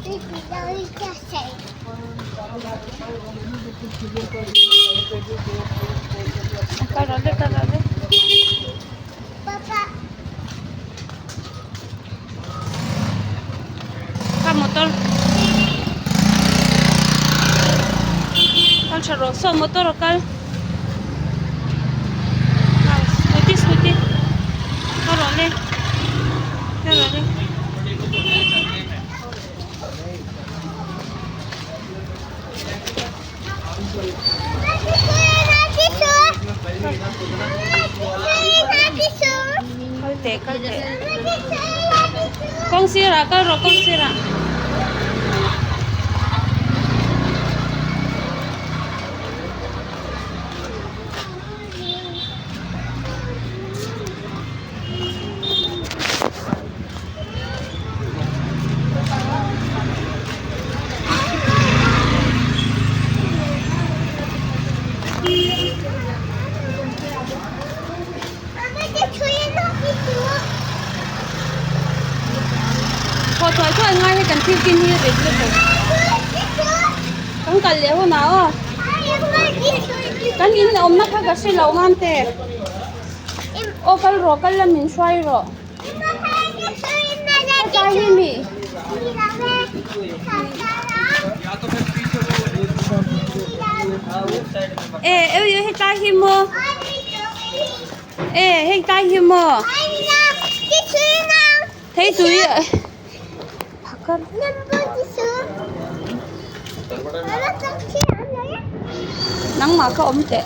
Kal rawh le kal rawh le. Kha motor kal tha rawh saw motor a kal scooty scooty kal rawh le kal rawh le. Kal teh kal teh kawng sirah kal rawh kawng sirah. Thaw thuai thuai ngai hi kan thil kin hi rit lutuk kan kal leh hunah aw kan in awmna kha ka hre lo ngam te aw kal rawh kal la min hruai rawh. Hetlai hi mi e eu eu hetlai hi maw e hetlai hi maw thei tui phakar nangmah kha awm teh.